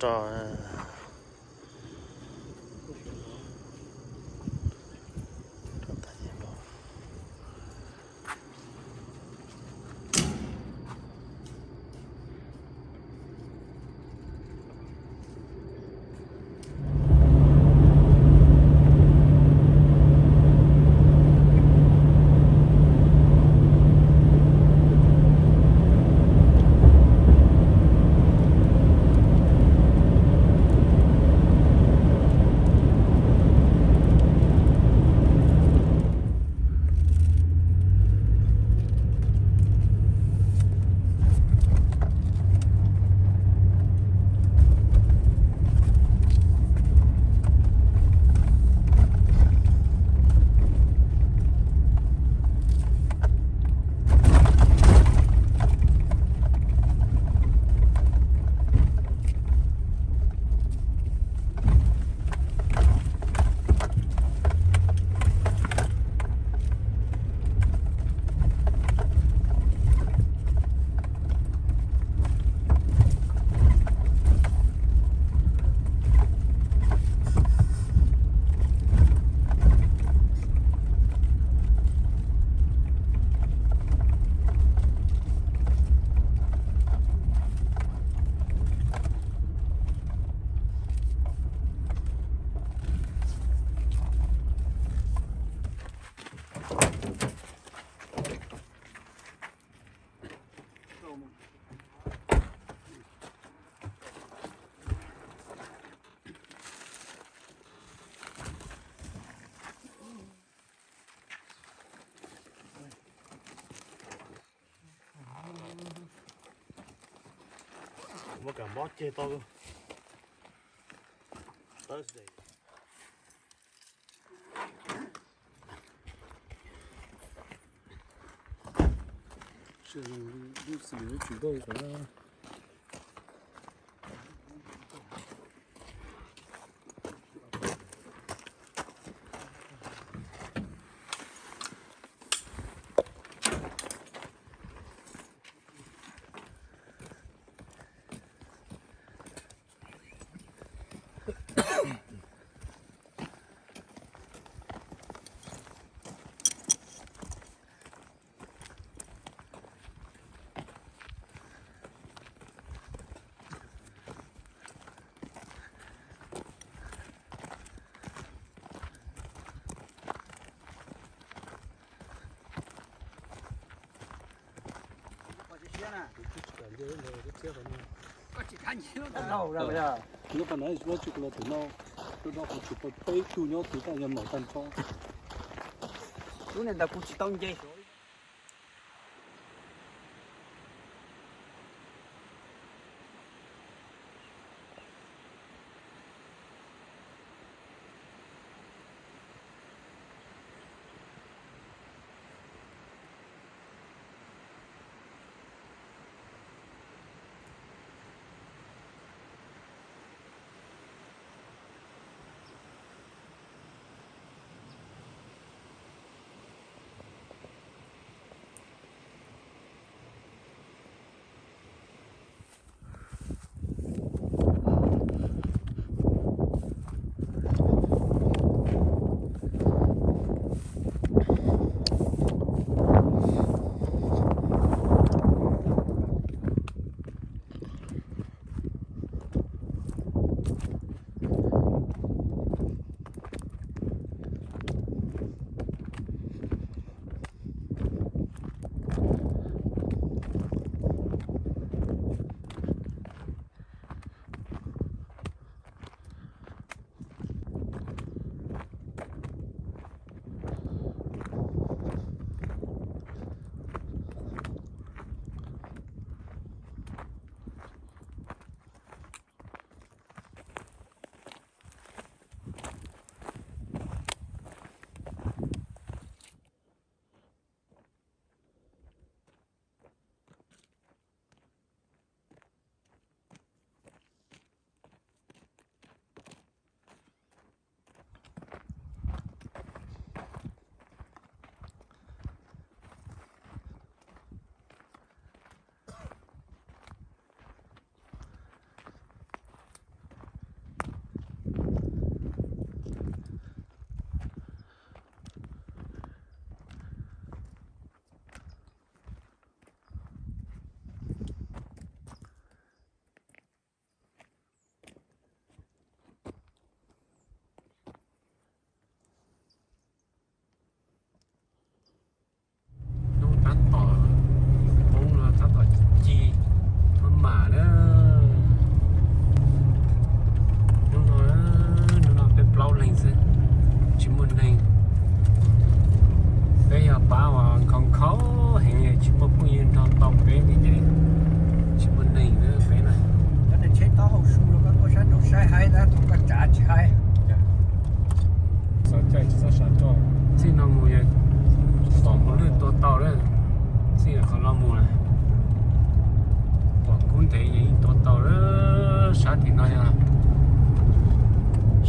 Tso. Muab cov mob ceg tau. Lub xim lub tsis dej. Lub qhov no ib suab tsis kuv los tus no, lub no kuv tsis pom peb tug nyob tus taj yog maum tag nrho. Lub niag ntawd kuv tsis tau nce.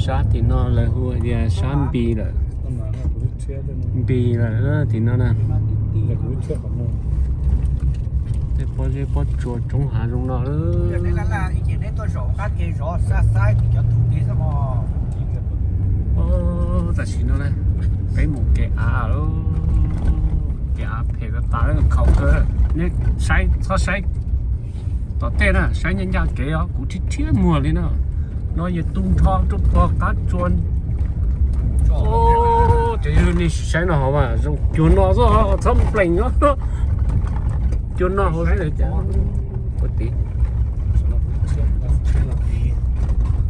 Sab tim no lawv hu tias sab Npis lawm. Npis lawm tim no na. Tej pob zeb pob tsuas roob hav zoo no. Tam sim no na, peb mus kev av lawm. Kev av phem tas tas, khaus kawg. Nej saib, txhob saib tom tej na, saib ncaj ncaj kev os, kuv rhiab rhiab muag li na. No yog tu nrho rau puag qab tsua. Ces yog nej saib no hauv mas zoo cuag no xwb, txhob nplees os. Cuag no hauv xwb. Ua tim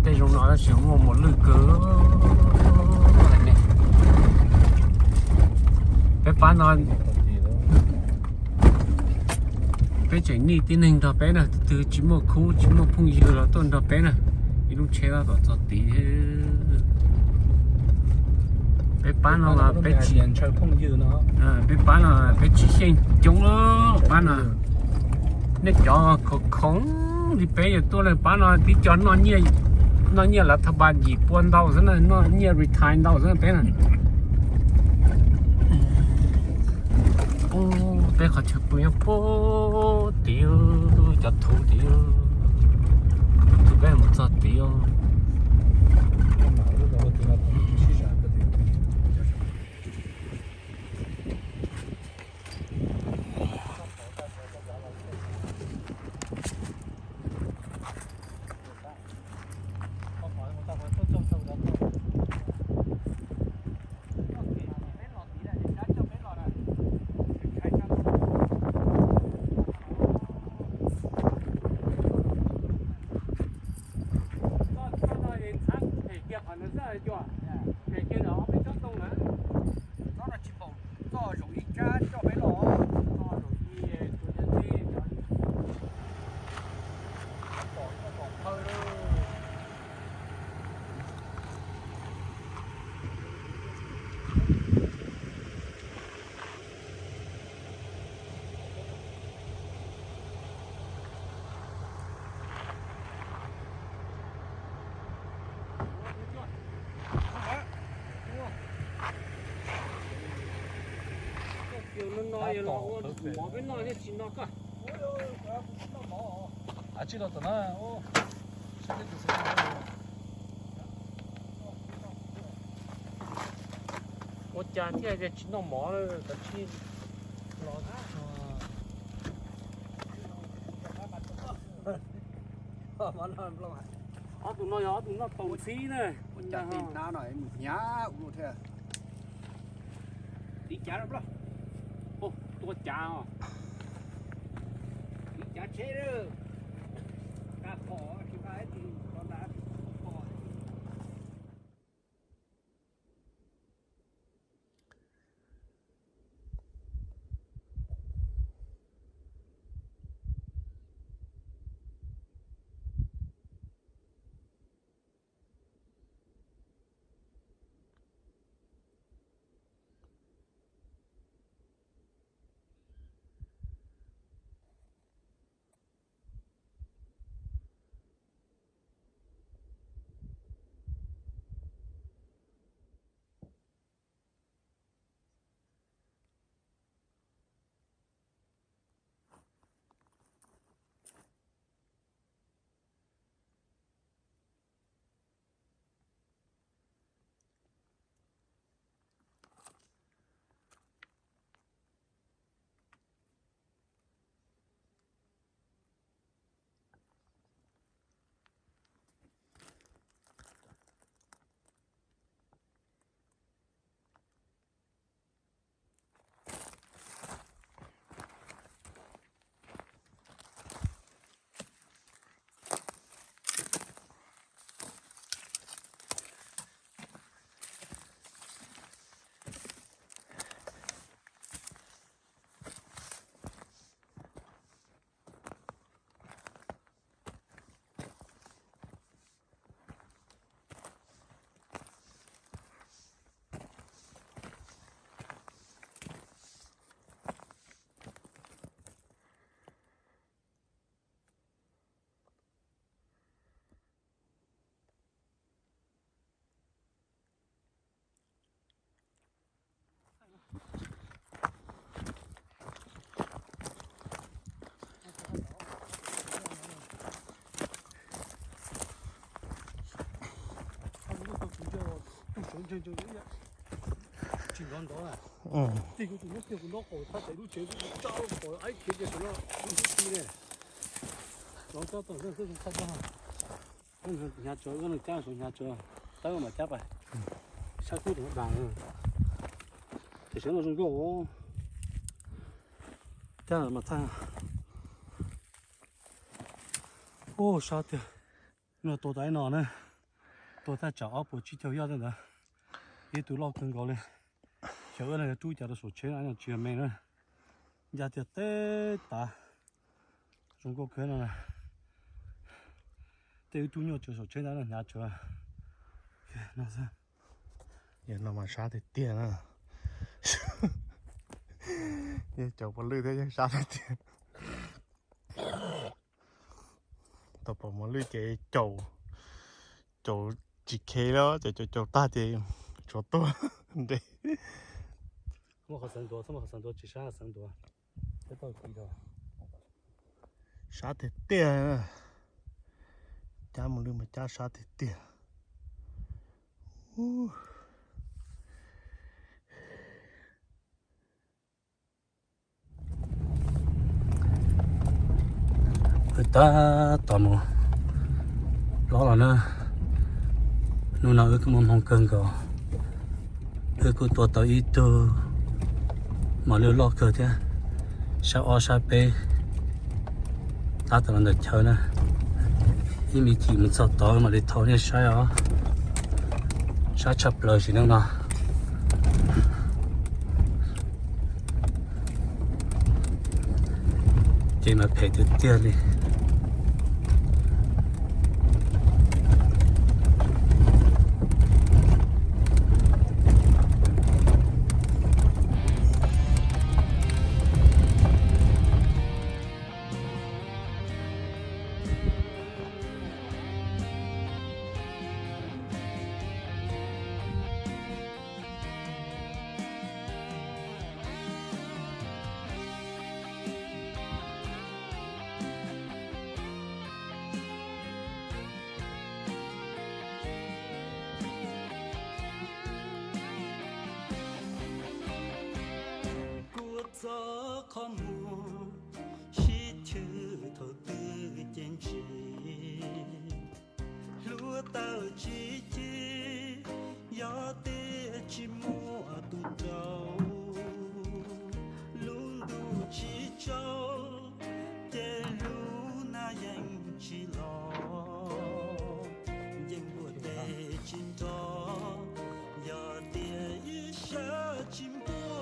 tej zoo no tab sis muaj mos lwj kawg. Peb pab no, peb tseem nij tib neeg nrog peb na, tus twg tsis muaj khub tsis muaj phooj ywg los tuaj nrog peb na. Ib lub tsheb tab tom txog tid. Peb pab no mas peb tsis, peb pab no peb tsis xyeej coob, pab no nej cov khoom khoom li peb yuav tuaj na, pab no tib co noj nyiaj lav thas npas yim pua ntau xwb na, noj nyiaj retire ntau xwb peb na. Peb qhov chaw pw nyob puag tid, cov thuv tid, tus peb mus txog tid. Tus no no yog los ua mov peb noj thiab tsis no koj. Ua cas thiaj tias tsis noj mov, kav tsij los. Ob tug no yog ob tug noj tau ntxhib na. Ua cas tej hnab no mus hnyav ua luaj thiab. Tiv cav, tua cav os. Tiv cav tsheb lawm. Nqa phom tsis nqa ib tug los nrad phom. Tsis nrov nrov na. Tij kuv tus nub tiag kuv nrov qaum thaj tsev lub tsev kuv tsa qaum aib khiav ces sawv no kuv xub ti ne. Nrov tsob tod nrog xwb txhob txhob. Hnyav tsawv, hnyav tsawv, tab mas cab pas. Sab kub tus das. Ces sawv no zoo nkauj. Cab mas txhaj. Ub, sab tiag. No tua tau ib no na. Tua thaj tsam ob puas tsib caug yoj tej ntawd. Ib tug loj kawg nkaus li. Xyov wb no yog rub cas rau saum tsheb no tsis yog me na. Ncaj tiag teb tav. Zoo nkauj kawg no na. Tej wb rub nyuaj tsawv saum tsheb ntawd no hnyav tsawv. Yog no mas sab tiag tiag na. Yog caum pov lwj thiab yog sab tiag tiag. Tau pom mos lwj ces caum, caum tsis khe lawm ces caum caum tag ces tshuav tuag nres. Muaj qhov xeev ntuav, muaj qhov xeev ntuav tsis sab xeev ntuav. Sab tiag tiag. Cab mos lwj mas cab sab tiag tiag. Wb tab tom mus plob los na. Hnub no wb kuj muaj hmoo kawg nkaus. Wb kuj tua tau ib tug mos lwj loj kawg thiab, sab ob sab peb, tab tom los ntawm chaw na. Ib me chim mus txog tod mam li thau nej saib os. Sab tshaj plaws sim neej no. Ces mas phem tiag tiag li. Kuv txoj qhov muag sib chwv thaum twg ces ntsis, hlub tawm tsis ci, yog tias tsis muaj tus rau, lub ntuj tsis tsaus, ces lub nag yeej tsis los, yeej npuaj teb tsis nrov, yog tias ib sab tsis npuaj,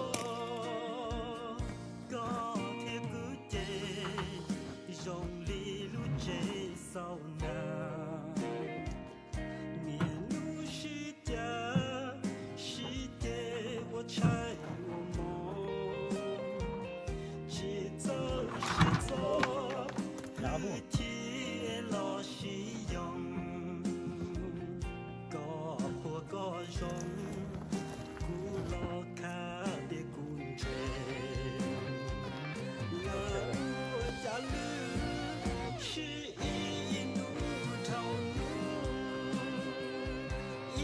koj thiab kuv ces zoo li lub tsev xaus nag. Niaj hnub sib cav sib ceg ua tshaib ua mos, tsis txawj sib txog, hwj chim los sib yoo. Koj qhuas koj zoo, kuv los khav tias kuv ntse. Lawv ua cas lwm sib ib, ib hnub dhau hnub,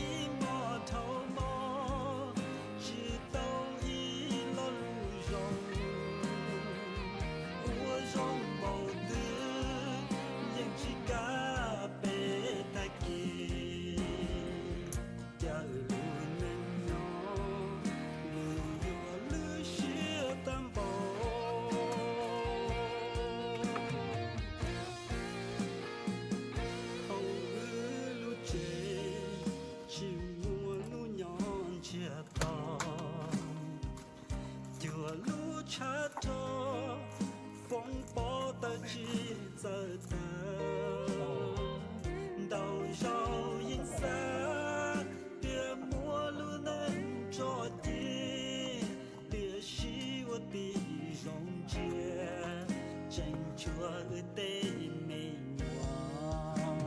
ib hmo dhau hmo, tsis tau ib lo lus zoo. Ua zoo npaum twg yeej tsis kav peb tag kis. Cas lub neej nyob nws yuav lwj siab tag npaum. Hauv wb lub tsev tsis muaj hnub nyob ntsiag to, cuag lub tshav rog foob pob tawb tsis txawj tawg. Ntau zaus yeej xav tias muaj lub neej tso ci, tiam sis ua tib zoo ntsia tseem tshuav wb tej me nyuam.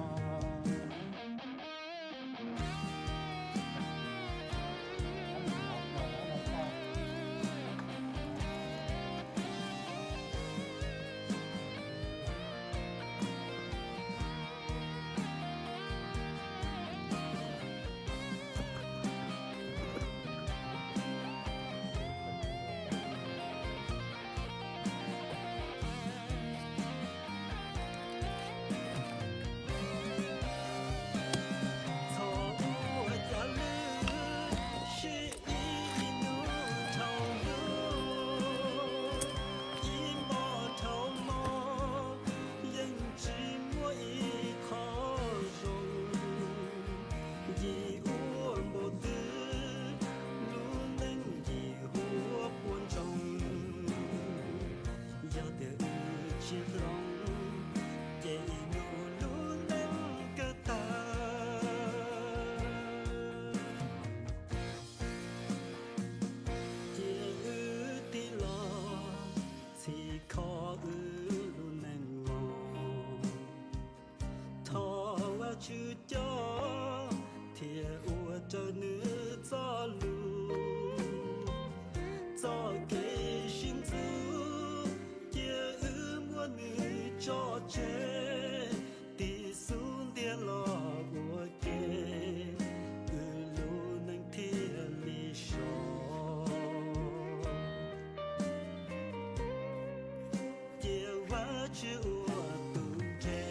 Wb ua tus ntse,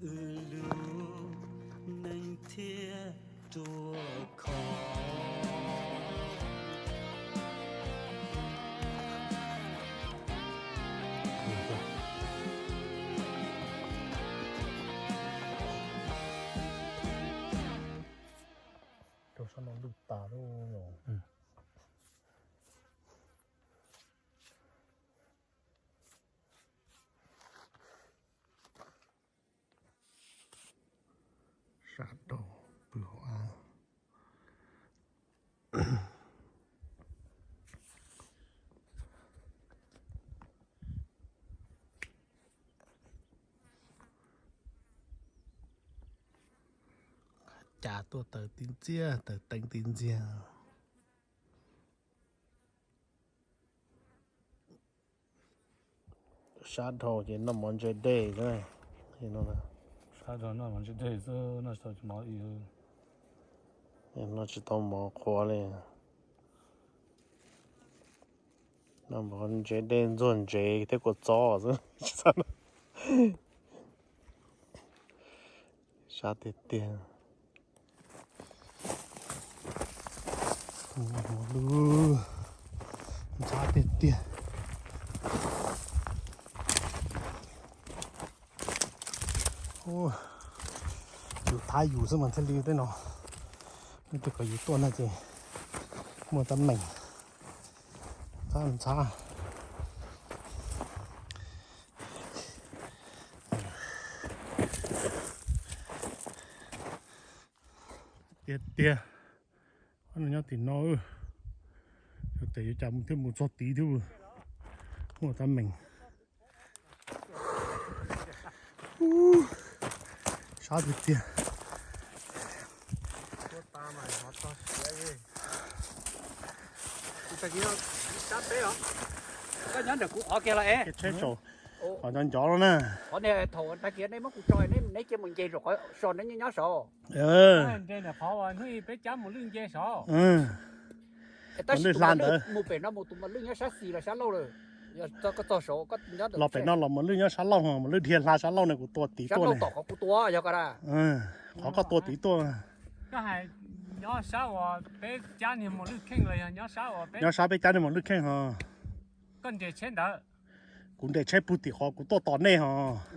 wb lub neej thiaj ruaj khov. Rau sab no lwj tas lawm. Sab rau pw hauv av. Cas tuaj taws tib ntxiag, taws teeb tib ntxiag. Sab dhau ces noj mov ntse dej xwb. Sab dhau noj mov ntse dej xwb, noj tsis tau mov ib. Noj tsis tau mov qhuav li. Noj mov ntse dej ntxuag ntsev thiab kua txob xwb. Sab tiag tiag. Ntxhab tiag tiag. Yus thab yus xwb mas thiaj li tej no. Leej twg kom yus tuaj no ces muaj teeb meem. Ntxhab ntxhab. Tiag tiag, qhov no nyob tim no. Yus tes yuav cas mus thiab mus txog tid thiab. Muaj teeb meem. Sab tiag tiag. Koj nyob ntawm kuv qhov kiag los es. Tsheb saum qhov ncov ncov no na. Qhov niag thaum tag kis nej muab kuv tso, neb cia mus nce saum qhov so, neb nyob saud. Tab sis tus mos lwj mus pem no mus, tus mos lwj nyob sab xis los sab laug lawm. Koj txog saud, koj nyob los pem no los mos lwj nyob sab laug, mos lwj dhia hla sab laug ne, kuv tua tid tuaj ne. Tom qhov kuv tua yog koj da. Qhov koj tua tid tuaj. Koj hais nyob sab uas peb cab niag mos lwj kheej los yog nyob sab uas peb, nyob sab peb cab niag mos lwj kheej ho. Koj nres tsheb ntawd. Kuv nres tsheb puag tim qhov kuv tuaj tos nej ho.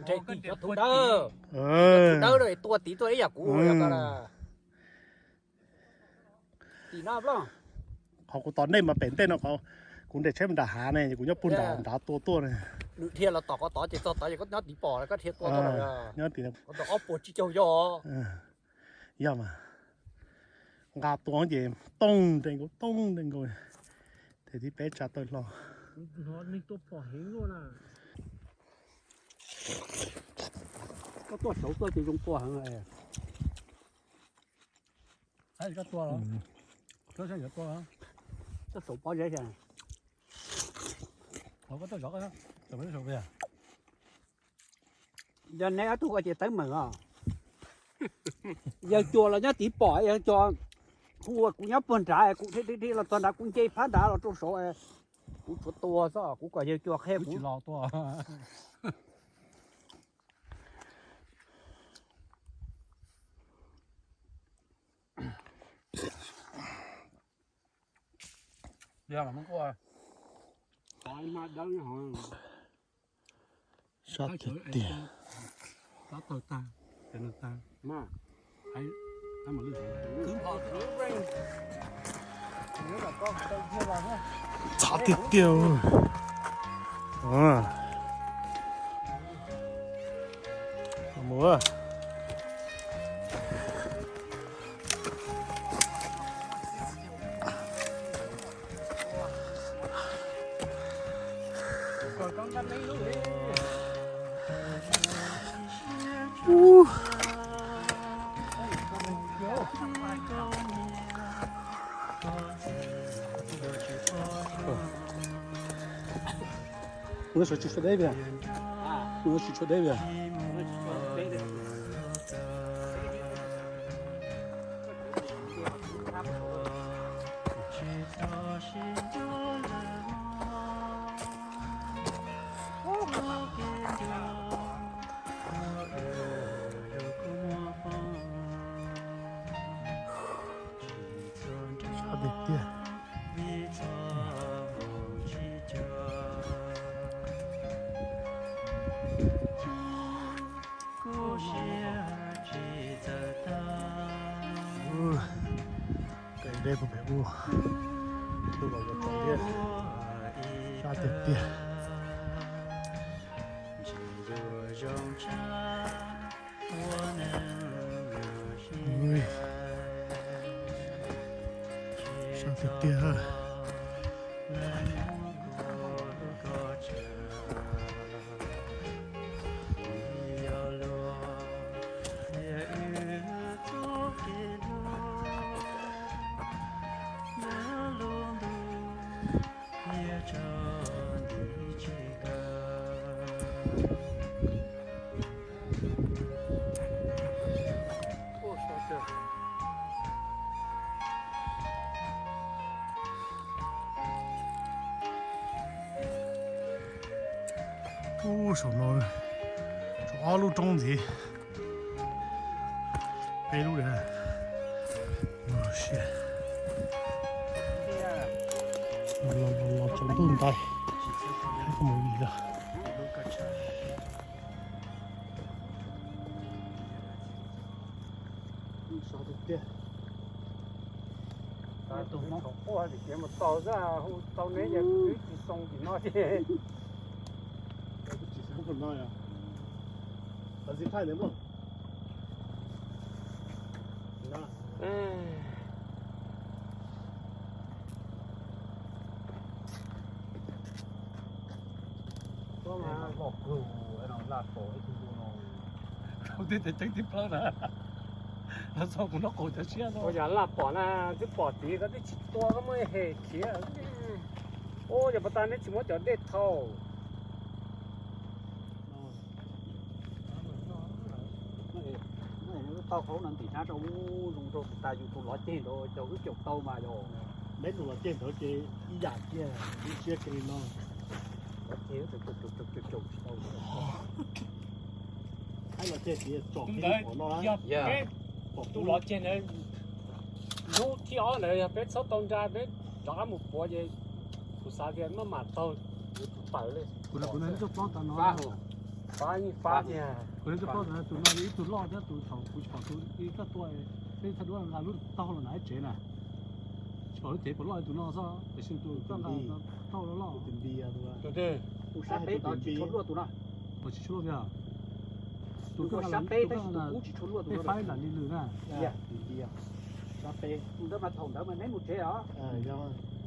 Nres tim cov tus ntawd. Tus ntawd tua tid tuaj ib yam kuv. Tim no, qhov kuv tos nej mas pem ntej no, qhov kuv nres tsheb mus nram hav ne, kuv nyob puag nram nrad tua tuaj ne. Nws dhia los tom qhov tod ces txog tod ces koj nyob tid pom, koj dhia tua tuaj. Nyob tim qhov tod ob puas tsib caug yog. Yog mas, nqa tua ces tooj nres nkaus, tooj nres nkaus. Tes thib peb tsa tawm hlo. Koj tuaj saud tuaj ces zoo tua heev. Koj tua, koj saud pob zeb. Yog neb ob tug ko ces teeb meem os. Yawg Cua los nyob tid pom, yawg Cua hu ua kuv nyob puag nrad, kuv dhia dhia los txog nrad, kuv nce phab nrad los rau saud, kuv tshuav tua xwb, kuv kom yawg Cua qhia kuv. Sab tiag tiag. Ntxhab tiag tiag. Mus. Ua no sawv tsis tshua deb tiag. Ua no tsis tshua deb tiag. Tiag tiag. Dej puag pem ub, ntuj los yuav tsaus thiab, sab tiag tiag. Sab tiag tiag. Ub, saum no, saum ob lub roob ntxiv, peb lub li. Los, los tsaus ntuj ntais, mus vim los. Sab tiag tiag. Tus no quaj tias mus tau xwb, hu tau neb ces wb tsis xoo tim no ces. Wb tsis xoo tim no yog. Tsis thaij neb mog. Loj kawg no, laj pom ib tug no. Kuv twb tias ceeb tib plawb na, los txog kuv nraub qaum cov siab no. Ua yam laj pom na, twb pom tid koj twb tsis tua koj muab hem khiav. Ua yog puas tas neb tsis muab cov dej thau. Tau qhov no ntim hnab rau ub zoo rau tas yus tus lov ceg ntawd cov wb caum tau mas yog. Neb tus lov ceg ntawd ces ib yam kiag, ib siab kiag li no. Lov ceg caum tsis tau. Ib lov ceg tias tsom kiag li pom no. Tus lov ceg ntawd, hnub thib ob ntawd yog peb txhob tau nra peb rov qab mus puav ces kuv xav tias maj mam taug yuav tsum tawm li. Kuv, kuv neb tuaj plob tas no. Pab yeej pab tiag. Kuv neb tuaj plob tas no, tus no yog ib tug loj thiab tus thaum kuv tsis pom tus ib koj tua, peb txhaj duab nqa lub taub hau los nram ib tsev na. Tsis pom lub cev puas loj li tus no xwb, tiam sis tus koj nqa taub hau loj loj. Tus twg? Tus sab peb tod tsis tshua luaj tus no. Tsis tshua luaj tiag. Tus koj nqa los, tus koj nqa los peb faib nram li lwm na. Sab peb. Tus ntawd mas thaum ntawd mas neb mus tsev os.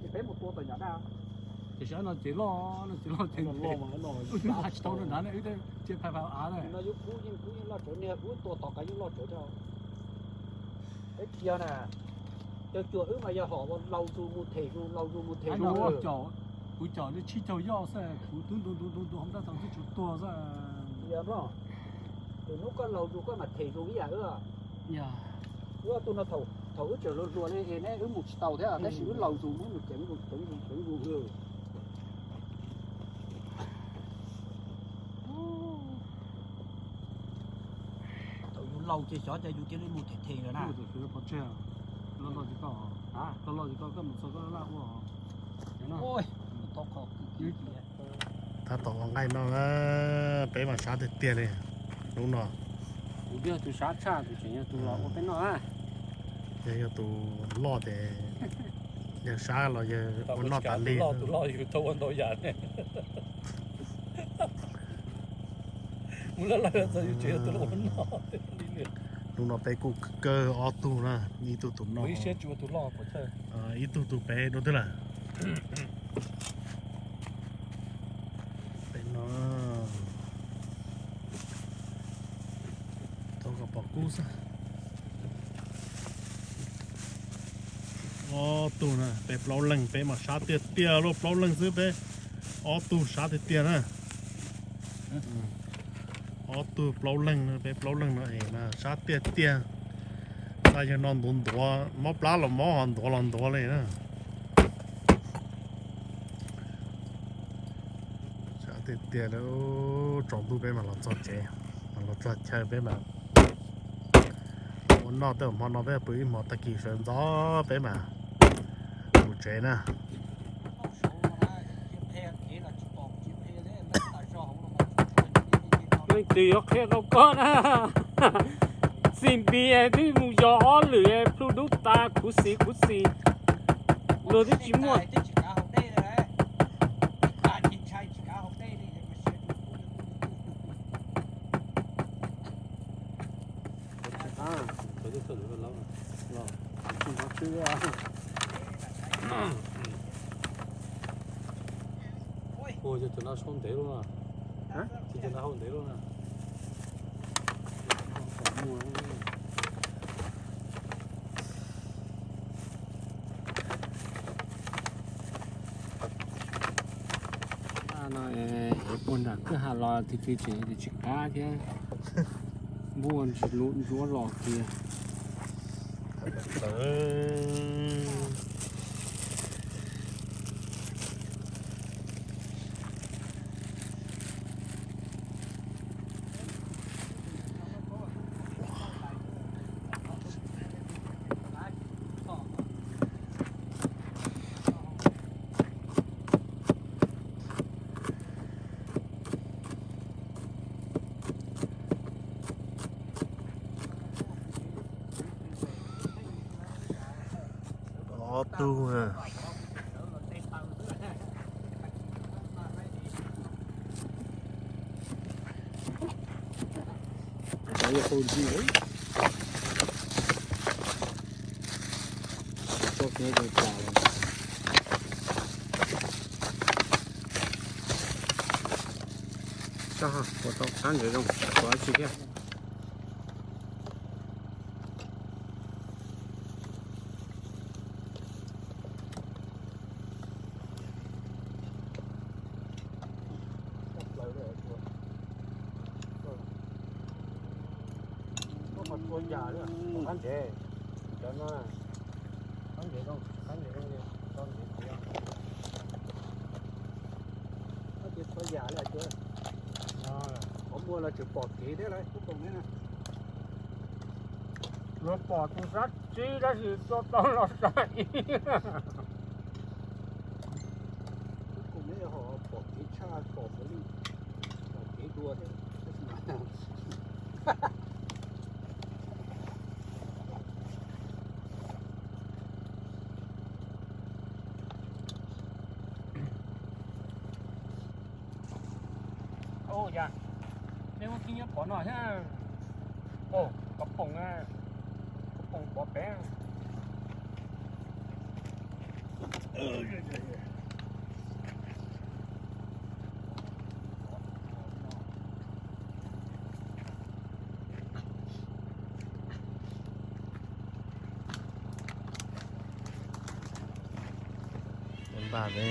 Ces peb mus tua tom nyom daj. Tiam sis no ces loj, no ces loj ces loj, wb twb nqa tsis tau rau nrad ne, wb twb cia phais phais av na. No yus kub yeej kub yeej loj tsawv, niag ub tua tom qab yeej loj tsawv thiab. Peb cia na, cov cuam wb mas yog hom laus zus mus them zus, laus zus mus them zus. Kuv caum li tsib caug yoj xwb, kuv twb ntu ntu ntu ntu hauv ntaj tau twb tsuas tuag xwb. Tus hnub koj laus zus koj mam them zus ib yam wb. Wb ob tug no thaum wb tseem hluas hluas li es neb wb mus tsis tau thiab, tab sis wb laus zus mus ceev zus ceev zus ceev zus. Thaum yus laus ces xyov cas yus cia li mus them them lawm na. Tab tom ua nqaij noj na, peb mas sab tiag tiag li hnub no. Kuv twb yog tus sab tshaj, tus tseem yog tus los ua peb noj na. Yog, yog tus loj ces yawg sab los yawg ua noj tas li. Tus loj yus tau ua ntau yam ne. Mus loj loj txog yus tseem yog tus ua noj li lawm. Hnub no peb kuj kawg ob tug na, ib tug tus no, ib tug tus pem dua twg lawm. Pem no, tau kom pom kub xwb. Ob tug na, peb plaub leeg, peb mas sab tiag tiag luaj, plaub leeg xwb peb ob tug sab tiag tiag na. Ob tug plaub leeg, peb plaub leeg no es mas sab tiag tiag. Tab yawg no ntuav ntuav, mob plab los mob, ho ntuav los ntuav li na. Sab tiag tiag li, tsaus ntuj peb mas los txog tsev, mas los txog chaw peb mas ua noj tej hmo no peb pw ib hmos, tag kis sawv ntxov peb mas Tsev na. Leej twg yuav qhia rau koj na? Xim npis twb mus yos ob lwm plhu dub tas khuv xim khuv xim. Luag twb tsis muaj. Ua cov no sau ntev lawm na. Cov no hau ntev lawm na. No es puag nram kwj ha los tig tig tseem tsis qab thiab. Npuaj ntsuab los kiag. Ob tug. Ua tau qab ntawd zoo, tsis thiab. Qab ntsev, cov no, qab ntsev zoo, qab ntsev zoo, qab ntsev tias, qab ntsev txhua yam li tias, qhov muag los tseem pom kev thiab lauj, kuv koom ne. Luag pom tus sab tsib tab sis tso tau los sab ib. Kuv koom ne ho pom kev tshaj pom kev li, pom kev dua thiab. Ua cas nej muab khib nyiab pov no thiab? Koj poom, koj poom pov pem. Npaj ne,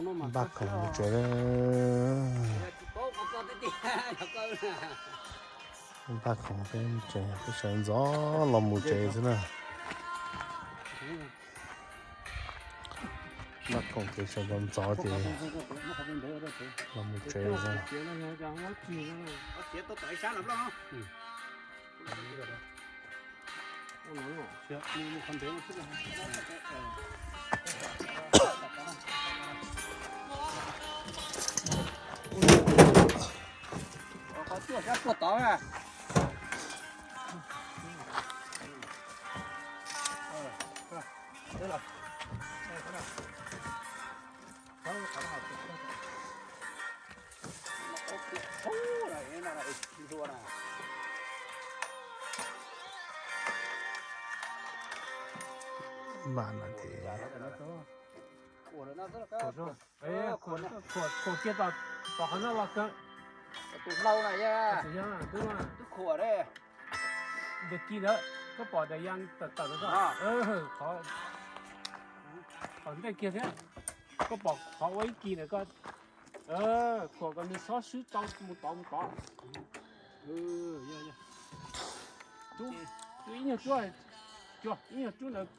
mus tsev. Npaj khoom mus tsev. Npaj khoom peb mus tsev, peb sawv ntxov los mus tsev xwb na. Npaj khoom ces sawv ntxov ntxov ces los mus tsev xwb. Npaj no ces khuam kiag tom qhov no los kawg. Tus hlau na, twb khuam, ntawm kis ntawd koj pom tias ya tawm tawm no, qhov ntej kiag thiab, koj pom qhov ua ib kis ntawd koj Khuam kom nws txhob swb tau mus tod mus tod. Ib nyuag cuab, ib nyuag cuab ntawd.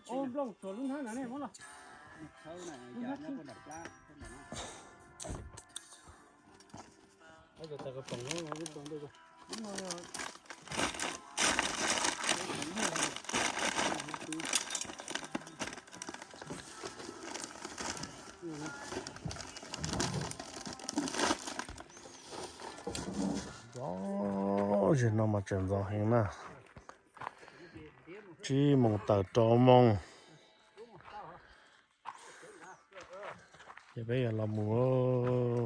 Nplooj tsuas lub hnab ntawd ne, muab los. Zaum no mas tseem ntxov heev na. Tsib moos tawm rau moos. Ces peb yuav los mus,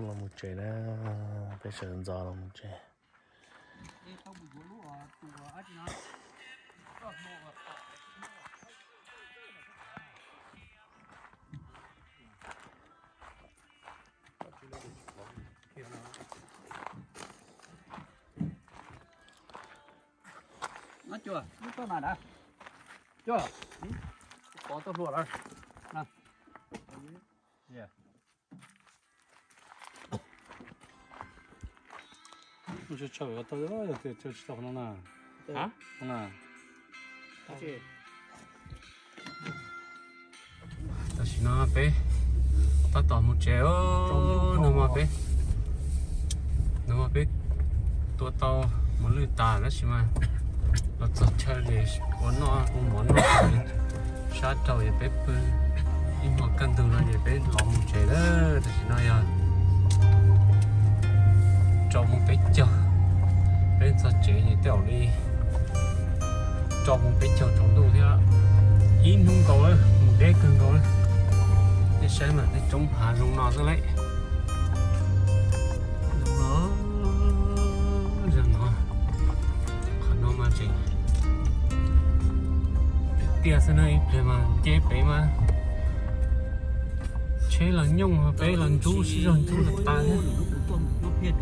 los mus tsev na. Peb sawv ntxov los mus tsev. Cua, lub toj na, cua, pov tau hlua lawm. Tsis tau qhov no na. Tam sim no peb tab tom mus tsev. No mas peb, no mas peb tua tau mos lwj tas tab sis mas los txog chaw ces ua noj ua mov noj sab rau ces peb pw ib hmos kaj ntug no ces peb los mus tsev lawm. Tam sim no yog rau moos peb caug, peb txog tsev ces tej zaum li rau moos peb caug tsaus ntuj thiab. Ib hnub nkaus lawm, mus deb kawg nkaus lawm. Nej saib mas tej roob hav zoo no xwb lauj. Zoo no, zoo no, qhov no mas tseem tiaj xwb na, ib pliag mas nce pem mas tsheb los nyooj peb los ntub sib zog ntub tas tas thiab.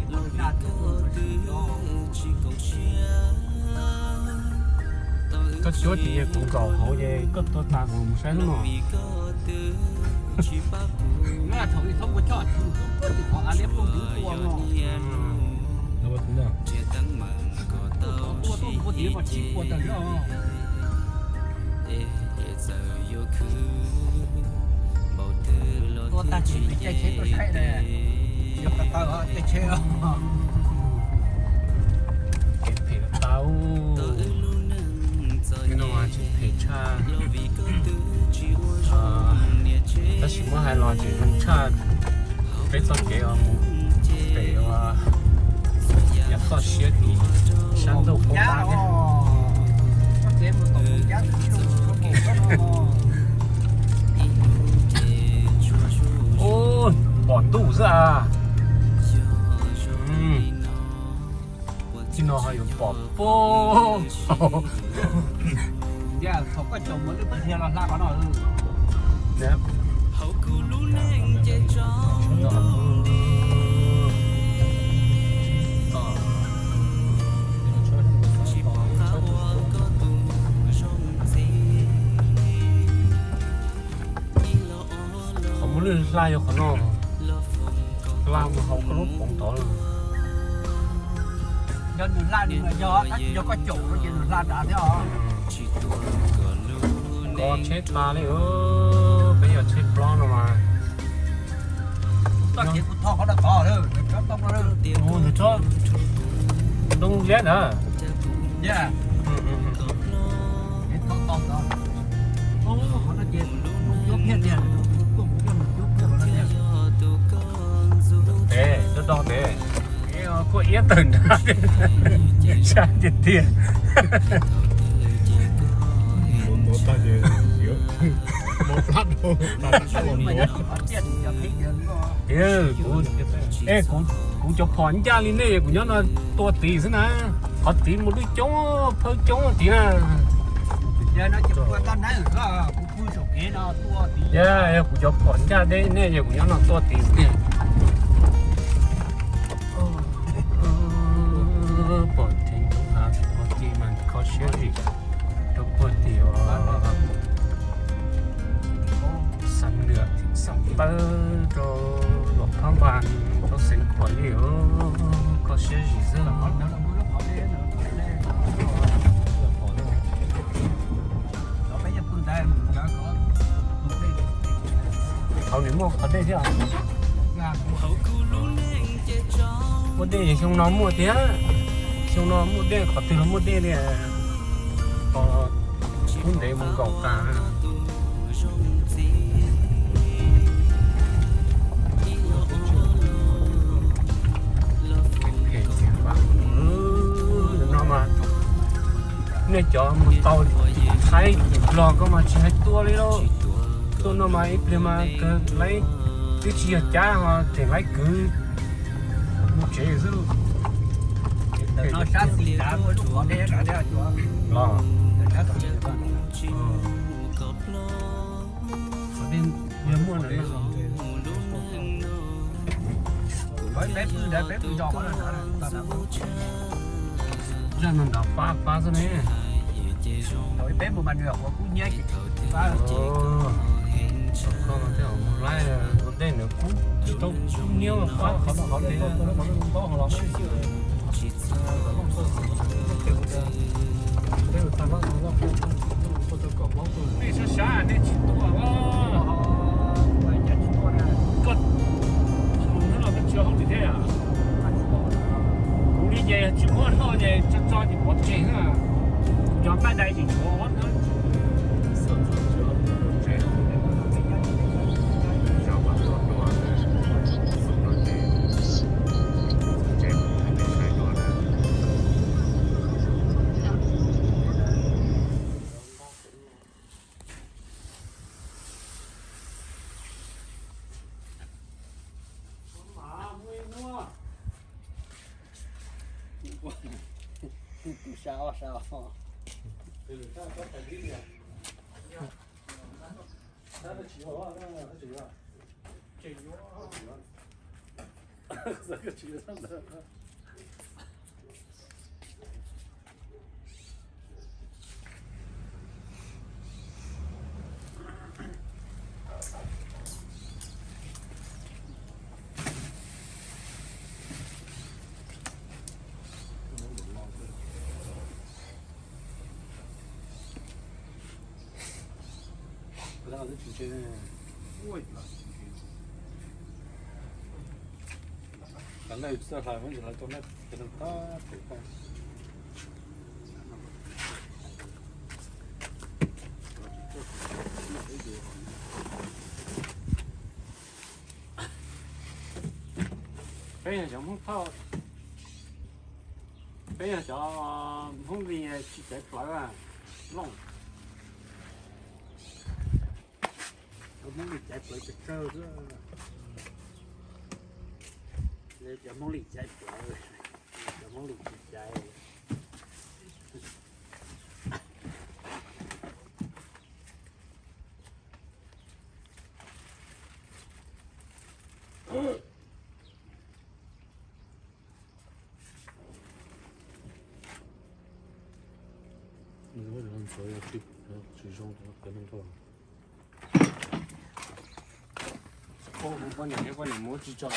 Koj cuab ces kuv nkaum hauv ces koj tua tas kuv mus saib hnub no. Tua tag ces caij tsheb tuaj saib na, yuav ko taw caij tsheb. Kev phem tau, no tsis phem tshaj. Tab sis muab hais los ces zoo tshaj peb txoj kev mus pem yav toj siab tim sab ntuj qub qab thiab. Ub, pom ntuj xwb as. Txij no ho yuav pom puag. Qhov muaj lwj hla yog qhov no, hla mus hauv koj lub poov tod lawm. Yog nws hla nws yog, tab sis yog koj caum no ces nws hla nrad thiab os. Koj tsheb tas li, peb yog tsheb plob no mas. Toj kev kuv tho qhov no tod, nws tsob ntoo liab ntawd. Tes, do do tes. Kuj iab tawm nrad, sab tiag tiag. Kuv cov phom ncaj li nej, kuv nyob no tua tid xwb na. Qhov tid mus lwj coob, phawj coob tid na. Yog kuv cov phom ncaj deb nej, yog kuv nyob no tua tid xwb tiag. Pom tseeb toob hav, pom tid mas kho siab li rau pog tim os. Xav pawg rau Luam Phab Npas, rau xeev Khuam li os, kho siab zim xwb. Thaum nws muaj qhov dej thiab. Muaj dej es xyoo no muaj thiab, xyoo no muaj dej, qhov twg los muaj dej li. Qhov kub ntev mus nkaum tas. No mas nej cov mus tau Thaib Nplog koj mas tsis hais tuaj li lauj. Tuaj no mas ib pliag mas kawg laib, twb tsis yog cab ho tseem laib kwv mus tsev xwb. Los, yog muaj na. Zaj no nrad pab pab xwb ne. Koj no tej mus laib ua ntej nws kub tsis tau kub nyiab pab qhov no qhov no. Nej sab sab nej tsis tuaj los? Koj mus hnub no koj tsis ua hauj lwm thiab? Kuv li ces yog tsis muaj noj ces tso tso ces pov tseg na. Kuv cov nqaij dai ces tshuav ob hnab. Peb yog cov Hmoob Thoj, peb yog cov Hmoob li tsis caiv plawv Looj. Cov Hmoob li caiv plawv tsawg tsawg xwb. Cov Hmoob li caiv plawv, cov Hmoob li tsis caiv. Poj niam, poj niam muab tsis tso.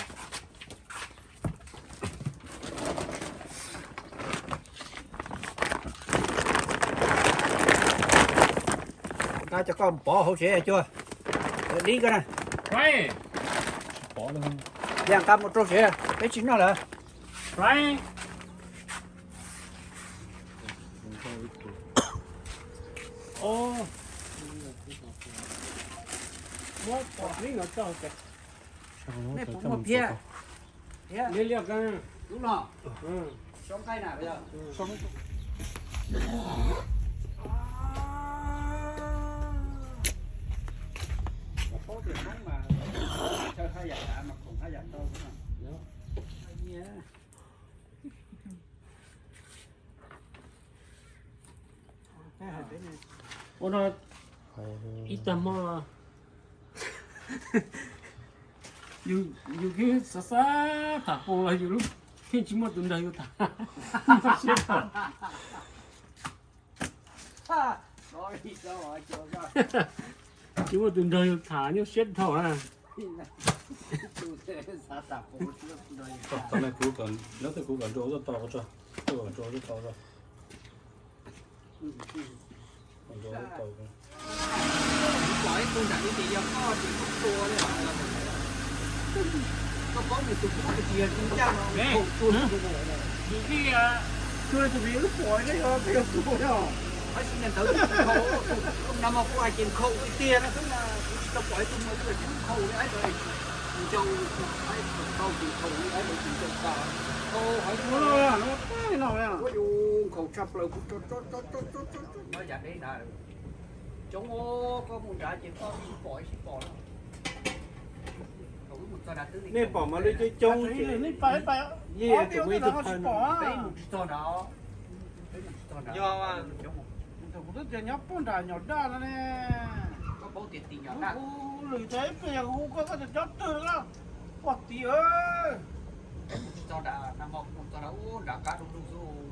Nqa cov koj pov hauv tsev cuag dib koj na. Yam nqa mus rau tsev, peb tsis noj lawm. Nej puas muaj phiab? Lub no, soob qaij na yog. Paub tias Hmoob mas chaw haj yam dav mas khoom haj yam ntau xwb na. Ua no ib tag hmo los yus, yus twb xav xav tham hluas los yus lub pheej tsis muaj tus nrog yus tham. Tsis muaj tus nrog yus tham nyuaj siab dhau na. Tau ne kuv, nyob twg kuv kom nrau tuaj tau tso, kuv kom nrau tuaj tau tso. Kom nrau tuaj tau. Pom ib tug nram ub ces yog koj ces koj tua li os. Koj paub nws tus kub tiag tiag li ncaj no, khaum tua tus no. Tus vim wb pom no yog peb yog tus no. Tab sis niag ntawd khaum, nag hmo kuv hais ces khaum tiag tiag no xwb na, kuv tsis tau pom ib tug muaj tus khaum li ib ntawd. Ncau, ib tug khaum li ib ntawd, ncau tas. Ua yus khaum tshaj plaws kuv tso tso tso tso tso. Coob, koj mus nrad ces koj pom sib pom. Nej pom mas lub coob coob ces yeej tus muaj ib tug phaw no. Yog, kuv twb tias nyob puag nram nyom daj no ne. Kuv lwm tias ib pliag yog hu koj, koj cov cob twg los pom tid.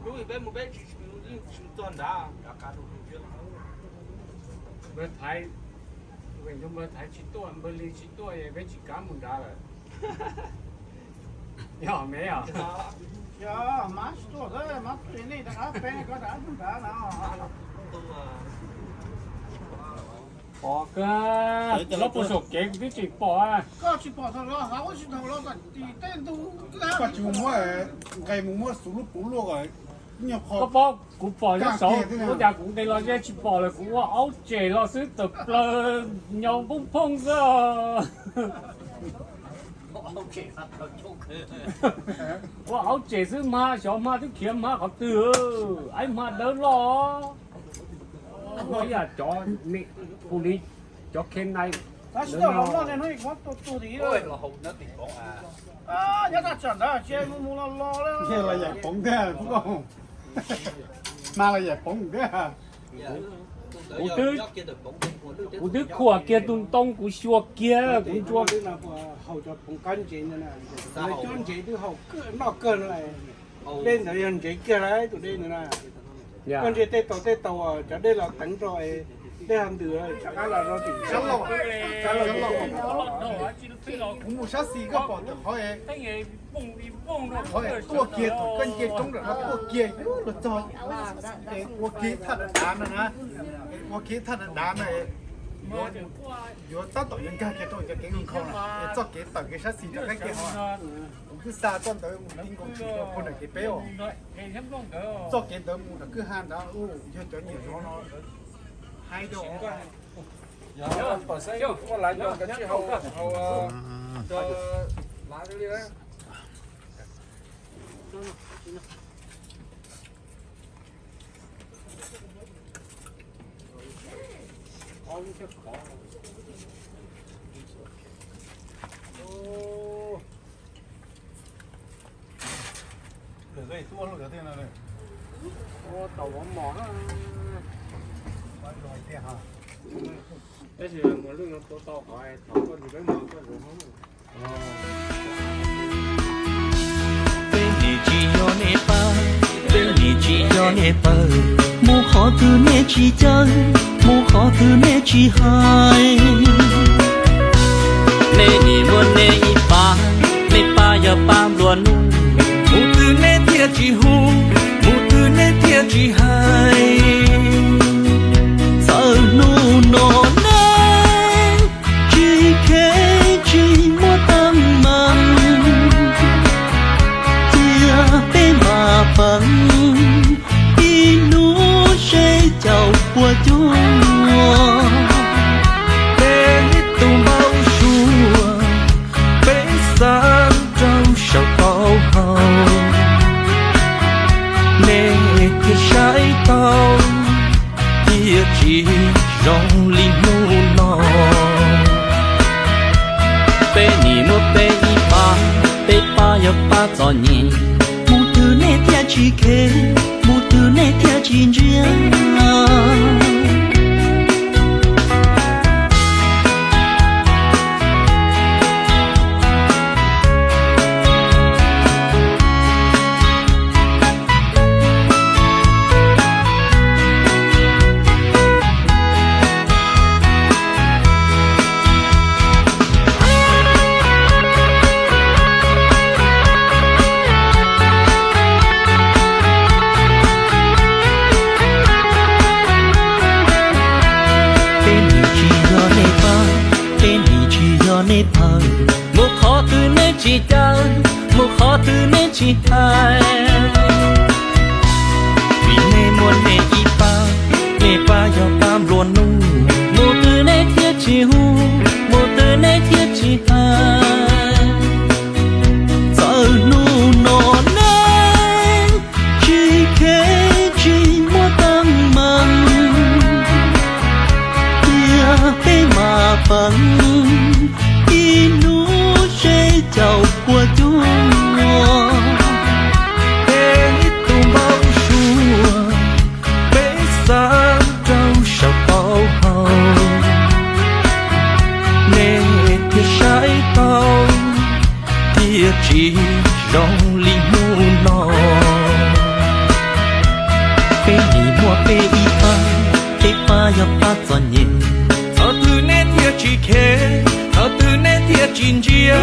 Lub peb mus peb tsis txog nrad. Npawg Thaiv, npawg Thaiv tsis tuaj, npawg Lig tsis tuaj, peb tsis kav mus nrad lawm. Yog me os. Mab tsis tuaj, mab tuaj nej rov qab, peb rov qab mus nrad no. Pom kawg, los puag saum kev kuv twb tsis pom. Koj tsis pom thaum los, hauv tsis thaum los, tim tej ntug koj tsis mus muab nqe mus muab xuv lub puv luaj. Koj paub kuv pom nyob saud, ua cas kuv nqis los ze tsis pom lawm, kuv ua aub tsem los xwb tawm plaws nyo poob phooj xwb. Ua aub tsem xwb, hma xyov hma twb khiav hma qhov twg, aib hma dawb loj. Ua ib yam cov, ua li cov khe nai. Nyob taj tsam ntawd tsis mus mus los los li. Hma los yaim poov thiab, hma los yaim poov thiab. Kuv twb khuam kiag tus ntoo, kuv xyuas kiag, kuv ntsuas. Haus cov poov qab ntsev, cuab ntsev twb haus noj kawg no. Dej ntawd yog ntsev kiag lawm tus dej ntawd na. Koj ntsia tej tau tej tau cov dej los teev rau, dej hav ntws rov qab los rau tim sab laug. Kuv mus sab xis koj pom tawm qhov, qhov tuaj kiag thaum koj nce roob nram no tuaj kiag yuav luag txog, es ua kiag thaj dav dav no na. Ua kiag thaj dav dav no, yuav tab tom yuav nkag kiag rau cov kev nkhaus na, es txoj kev tawm kiag sab xis rov qab kiag ho. Kuv twb xa txoj ntawd mus ti nkaus tshwm rau puag nram kev peb os. Txoj kev ntawd mus nram kwj ha nrad, yog cov nyiam zov no hais rau. Yog pom xeeb muaj lav nyob kav tsij haus, haus cov lav li na. Lwm zaug tuaj lub cov tej no, tab sis mus lwm zaug tuaj tau qhov thaum koj mus peb mus koj zoov. Peb nim tsis yog nej pab, peb nim tsis yog nej pawg, mus qhov twg nej tsis caw, mus qhov twg nej tsis hais. Nej nim muaj nej ib pab, nej pab yog pab nplua nuj, mus twg nej thiaj tsis hu, mus twg nej thiaj tsis hais. Txawm hnub no nej tsis khev tsis muaj teeb meem, cia peb mam peem ib hnub seb caum puas cuag peb tus npau suav, peb xav rau saum taub hau. Nej thiaj saib tau, thiaj tsis zoo li hnub no. Peb nim muaj peb ib pab, peb pab yog pab txom nyem, mus twg nej thiaj tsis khev, mus twg nej thiaj tsis ntsia. Yog nej pawg, mus qhov twg nej tsis caw, mus qhov twg nej tsis hais. Vim nej muaj nej ib pab, nej pab yog pab nplua nuj, mus twg nej thiaj tsis hu, mus twg nej thiaj tsis hais. Txawm hnub no nej tsis kheev tsis muaj teeb meem, tiag peb mas peem ib hnub seb caum puas cuag peb tus npau suav. Peb xav rau saum taub hau, nej thiaj saib tau, thiaj tsis zoo li hnub no. Peb nim muaj peb ib pab, peb pab yog pab txom nyem, thaum twg nej thiaj tsis kheev, thaum twg nej thiaj tsis ntsia.